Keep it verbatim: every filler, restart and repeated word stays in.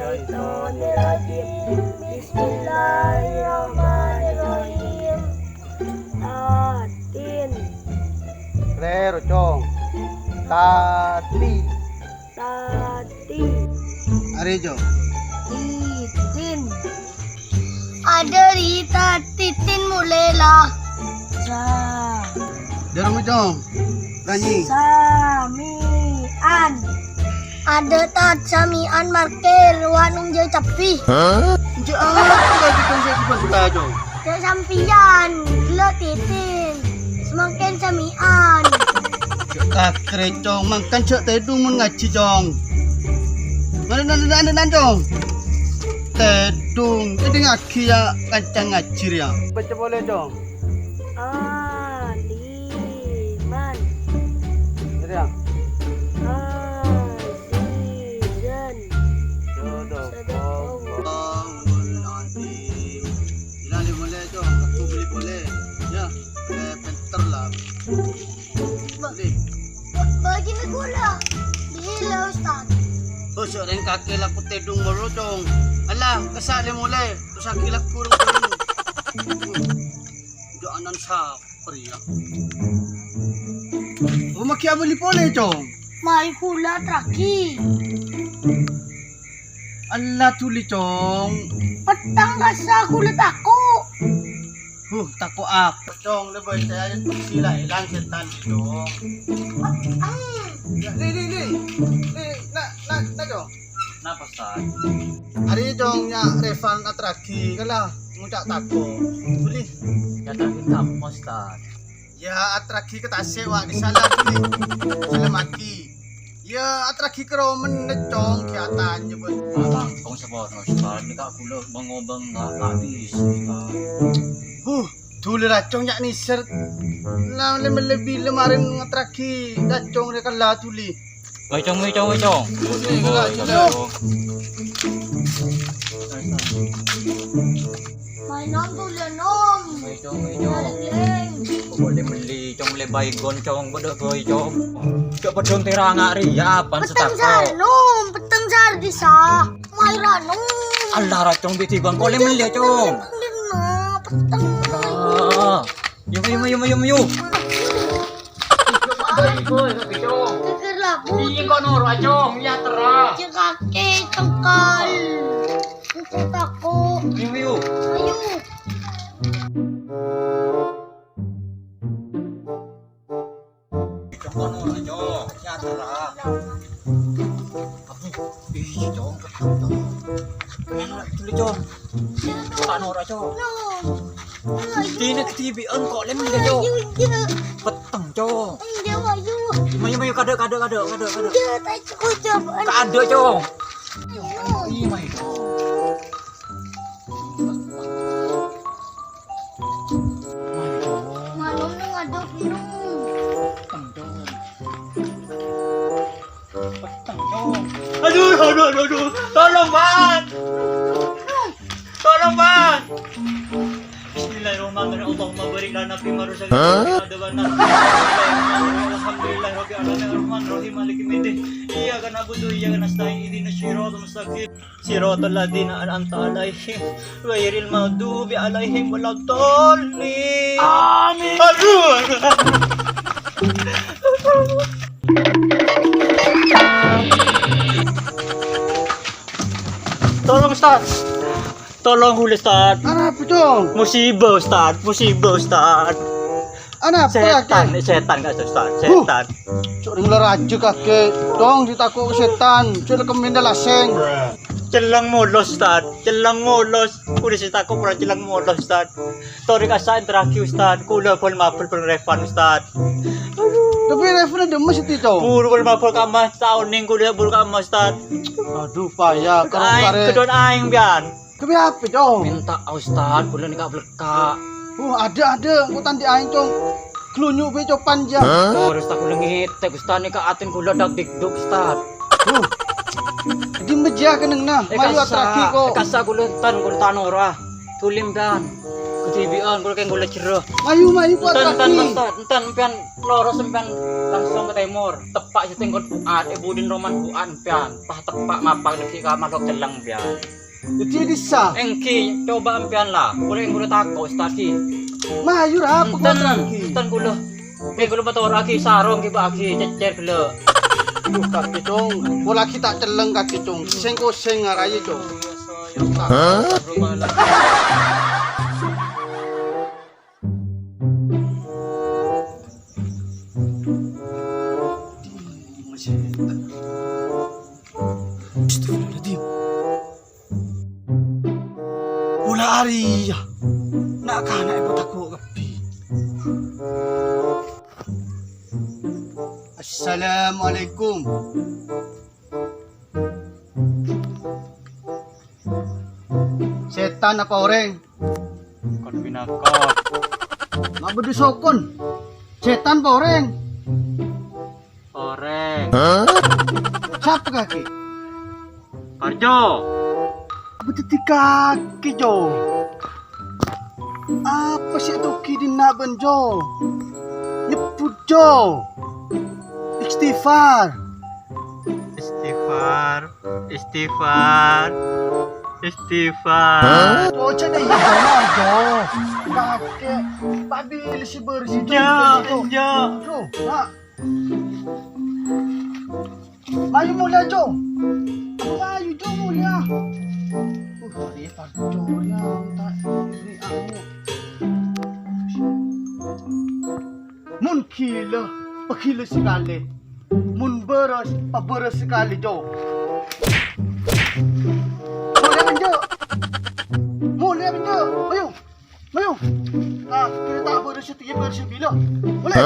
Bismillahirrahmanirrahim. Tatin. Kalèro, Cong. Tati. Tati. Arè, Cong. Titin. Adâ' rèya Titin molè la. Sa. Dâremma, Cong. Lanyi. Sami'an. Adâ' ta' sami'an markè rowa nonjhâ cabbhi. Hah? Jâ' apa lagi, Cong, sè dibantah, Cong? Jâ' sampèyan, ghellâ' Titin. Samangkèn sami'an. Jâ' kakerè, Cong. Mangkana jâ' tèdung mon ngajhi, Cong. Mana, nan, nan, nan, Cong? Tèdung. Tèdungngaghi, yâ, kanca ngajhi, yâ. Baca polè, Cong. Aliman. Ngèrèng. Azizan. Sadaqallahul azim. Ila, ila, molè, Cong. Aku bâli polè. Yâ, eh, pènter la. Ba-, Bâli. Ba-, bâgina kaulâ. Ghellâ', Ustaz. Oh, sè orèng kakè laku tèdung molo, Cong. Alah, kassa' lè molè. Terros aghi laku rong. Jâ' anan sapa rèya? Oh, maghi abâli polè, Cong. Marè kaulâ atterraghi. Ella dhuli, Cong. Petteng kassa' kaulâ tako'. Huh, tako' apa, Cong? Lè bâca ayat kursi la èlang sètan, Cong. Petteng. Yâ, li, li, li. Li, na, na, na, Cong. Napa, Ustaz? Arè, Cong, yâ, Revan atterraghi, kala ngoca' tako'. Bâli. Yâ, atterraghi napa, Ustaz? Yâ, atterraghi ka tasè', wa', disalam, bâli. Salam aghi. Yâ, atterraghi ka romana, Cong, ghi' atanya, bân. Abang, Cong, saporana, Ustaz. Nèka kaulâ bâng-obâng nga-, ngabis, Ustaz. Huh, dhuli ra, Cong, yâ nèser. La, mellè-mellè bilâ marèn ngatterraghi, ra, Cong, rè kala dhuli. Woi, Cong, woi, Cong, woi, Cong. Mainan tuh, Lenom. Woi, Cong, woi, Cong. Leng. Kok boleh beli, Cong, beli Baygon, Cong, pada boy, Cong. Cok pedong terang hari, ya, apa? Peteng setako. Salom, peteng sardisa. Mai rano. Allah, ra, Cong, bidi bang, boleh beli, Cong. Peteng, peteng. Ah. Yuk, yuk, yuk, yuk, yuk. Geger labu. Iya, kok noro', Cong? Ya, terang. Cekake tengkal. Aku tako. Yuk, yuk. Ayo. Cong, kono, Cong. Siater, ah. Abu, ih, Cong, Cong. Yang dulu, Cong. Kono ora, Cong. Dine kedibi'an kok lem, Cong. Peteng, Cong. Mayu, mayu, kade, kade, kade, kade, kade. Kade, Cong. Iya, mayu, Cong. Malam ni ada film. Aduh, aduh, aduh, aduh. Tolong, Bang. Tolong, Bang. Bismillahirrahmanirrahim. Allahumma barik lana fi ma razaqtana wa qina adzabannar. Alhamdulillah rabbil alamin, arrahmanir rahim, maliki yaumiddin. Iyyaka na'budu wa iyyaka nasta'in. Ihdinas siratal mustaqim. Siratal ladzina an'amta 'alaihim, ghairil maghdubi 'alaihim waladdallin. Amin. Aduh. Tolong, Ustaz. Tolong, Ustaz. Arapa, Cong? Musibah, Ustaz. Musibah, Ustaz. Arapa, Setan, Kè? Setan, Kak Ustaz. Huh. Setan. Cok, rèng la rajâ kakè. Dong, ditako' ka setan. Cok, la kemmèn la sèng. Celleng molos, Ustaz. Celleng molos. Udah sè tako' pura celleng molos, Ustaz. Torè kassa' èntarraghi, Ustaz. Kaulâ bâl mabâl bân Revan, Ustaz. Tapè Revan dâ' emma sè tèto? Buru bâl mabâl ka emma, saonèng kaulâ buru ka emma, Ustaz. Aduh, paya. Karo aèng, karè kedon aèng, pian. Kèbâ apa, Cong? Mènta, Ustaz, kaulâ nèka blekka'. Oh, adâ', adâ'. Engko' ta' andi' aèng, Cong. Glunyu' bhâi copan, jâ. Hah? Terros ta' kaulâ ngètèk, Ustaz, nèka atèn kaulâ dak-dikduk, Ustaz. Oh. Dimma jâ kennengnga? Eh, mayu kassa', atterraghi, kok. Eh, kassa' kaulâ tan, kaulâ ta' noro'. Dhuli, tan. Dhibi'ân, kaulâ kèng kaulâ jhârâ. Mayu, mayu, kuat. Enten, enten, lagi. Enten, enten, sampèyan loro sampèyan langsung ka tèmor. Teppa' sè tèngkol Fuad, è budina romana Fuad sampèyan. Pas teppa' ngapa lagi ka makhluk celleng sampèyan. Dhâddhi bisa. Èngghi, coba sampèyan la. Kaulâ kèng kaulâ tako', Ustaz, ghi. Mayu, ra, apa kuat lagi? Enten, enten kaulâ. Kèng kaulâ mator lagi, sarong ghi bâ'âghi, cècèr ghellâ'. Duh, kakè, Cong. Kaulâ ghi ta' celleng, kakè, Cong. Sèng-kosèng ngarayi, Cong. Hah? Astagfirullahaladzim. Pola arèya. Na'-kana' èpatako' kabbhi. Assalamualaikum. Sètan apa orèng? Kon pinaka. Ma' bâdâ sokon. Sètan apa orèng? Orèng. Sapa kakè? Parjo. Apa dhâddhi kakè, Jo? Apa sè ètogi dinna' bân Jo? Nyebbhut, Jo. Istighfar. Istighfar. Istighfar. Istighfar. Jo, jhâ' iyâ, Jo, Jo. Kakè, pabila sè bherrâs, Jo. Jo, Jo. Jo, Pak. Ayo mulya, Jo. Ayo, Jo, mulya. Uh, tadi Pak Jo, ya, tak ini aku. Mon ghilâ, paghilâ sakalè. Mon bherrâs, pabherrâs sakalè, Jo. Mulya, Jo. Mulya, Jo. Ayo. Ayo. Ah, kita tak bherrâs, sèttèya bherrâs bilâ. Mulya.